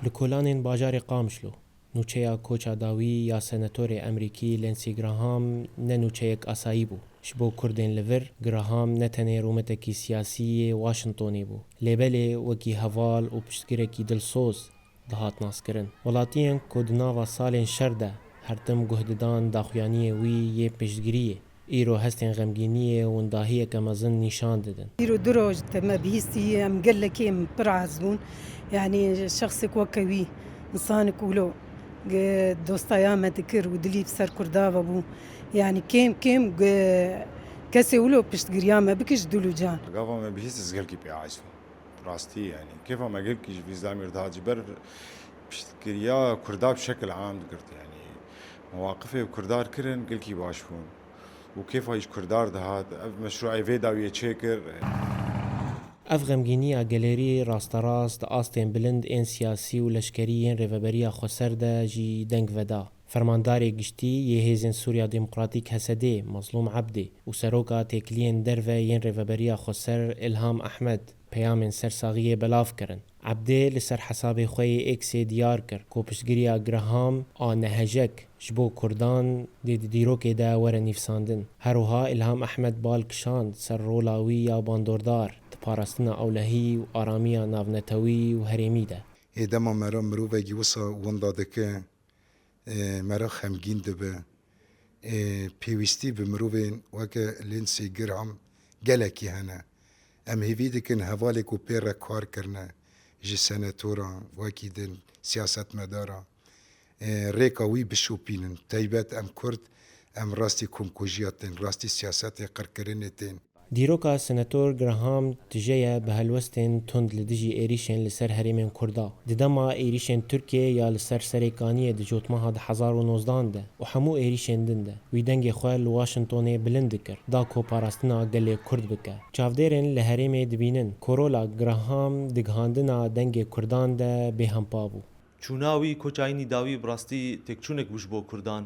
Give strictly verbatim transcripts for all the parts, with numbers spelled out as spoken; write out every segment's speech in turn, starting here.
Li kolanên bajarê Qamişlo, nûçeya koça dawî ya senatorê Emerîkî Lindsey Graham ne nûçeyek asayî bû. Ji bo Kurdên li vir, Graham ne tenê rûmetekî siyasî yê Washingtonê bû, lê belê wekî heval û piştgirekî dilsoz dihat naskirin. Welatiyên ku di nava salên şer de her tim guh didan daxuyaniyê wî yê piştgiriyê, îro hestên xemgîniyê û windahiyeke mezin nîşan didin. Îro du roj te me bihîstî, em gelekî em pir hez bûn. Yanî şexsek weke wî, insanek wilo, ge-, dostaya me dikir û dilî bi ser Kurda ve bû. Yanî kêm kêm, ge-, kesê wilo piştgiriya me bike ji dil û can. Gava me bihîst ez gelkî pê hez bûm. Rastî, yanî, kêfa me gelkî ji vî zilamê re dihat, ji ber piştgiriya Kurda bi şekil am digirt, yanî, mewaqifê bi Kurda re kirin, gelkî baş bûn û kêfa ji Kurda re dihat, ev meşrûê vê dawiyê çêkir. Ev xemgîniya gelerî rasterast di astên bilind ên siyasî û leşkerî yên Rêveberiya Xweser de jî deng veda. Fermandarê Giştî yê Hêzên Sûriya Demokratîk, H S D, Mazlûm Ebdê, û seroka têkiliyên derve yên Rêveberiya Xweser, Îlham Ehmed, peyamên sersaxiyê belav kirin. Ebdê li ser hesabê xwe yê X-ê diyar kir ku piştgiriya Graham a nehejek ji bo Kurdan dê di dîrokê de were nîvsandin. Her wiha Îlham Ehmed bal kişand ser rola wî ya bandordar di parastina ewlehî û aramiya navnetewî û herêmî de. Ê dema me re mirovekî wisa winda dike, ê, me re xemgîn dibe. Ê, pêwîstî bi mirovên weke Lindsey Graham gelekî hene. Em hêvî dikin hevalê ku pê re kar kirine, ji senatoran, wekî din siyasetmedaran, ê, rêka wî bişopînin. Taybet em Kurd, em rastî komkujiya tên, rastî siyasetê qirkirinê tên. Dîroka Senator Graham tije ye bi helwestên tund li dijî êrîşên li ser herêmên Kurda. Di dema êrîşên Tirkiyê ya li ser Serêkaniyê di cotmeha du hezar û nozdan de û hemû êrîşên din de wî dengê xwe li Washingtonê bilind dikir, da ku parastina gelê Kurd bike. Çavdêrên li herêmê dibînin ku rola Graham di gihandina dengê Kurdan de bêhempa bû. Çûna wî koçayînî dawî bi rastî têkçûnek bû ji bo Kurdan.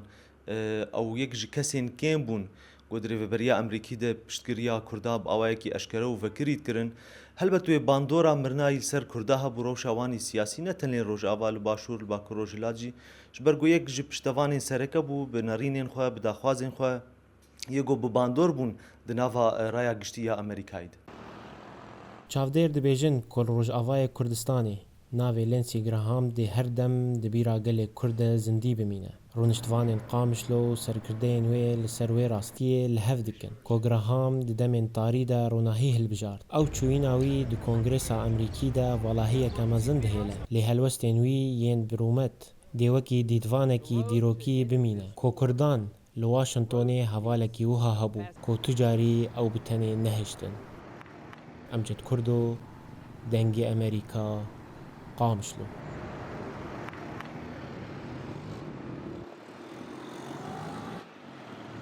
E, ew yek ji kesên kêm bûn ku di Rêveberiya Amerîkî de piştgiriya Kurda bi awayekî eşkere û vekirî dikirin. Helbet wê bandora mirina yî li ser Kurda hebû, rewşa wan î siyasî ne tenê Rojava, li Başûr, li Bakur Rojhilat jî, ji ber ku yek ji piştevanên sereke bû bi nerînên xwe, bi daxwazên xwe, yê ku bi bandor bûn di nava, e, raya giştî ya Amerîkayê de. Çavdêr dibêjin ku li Rojavayê Kurdistanê navê Lindsey Graham dê her dem di bîra gelê Kurd de zindî bimîne. Rûniştvanên Qamişlo û serkirdeyên wê li ser wê rastiyê li hev dikin ku Graham di demên tarî de ronahî hilbijart. Ew çûyîna wî di Kongresa Amerîkî de valahiyeke mezin dihêle, lê helwestên wî yên bi rûmet dê wekî dîtvanekî dîrokî bimîne ku Kurdan li Washingtonê hevalekî wiha hebû ku tu carî ew bi tenê nehiştin. Emcid Kurdo, Dengê Amerîka, Qamişlo.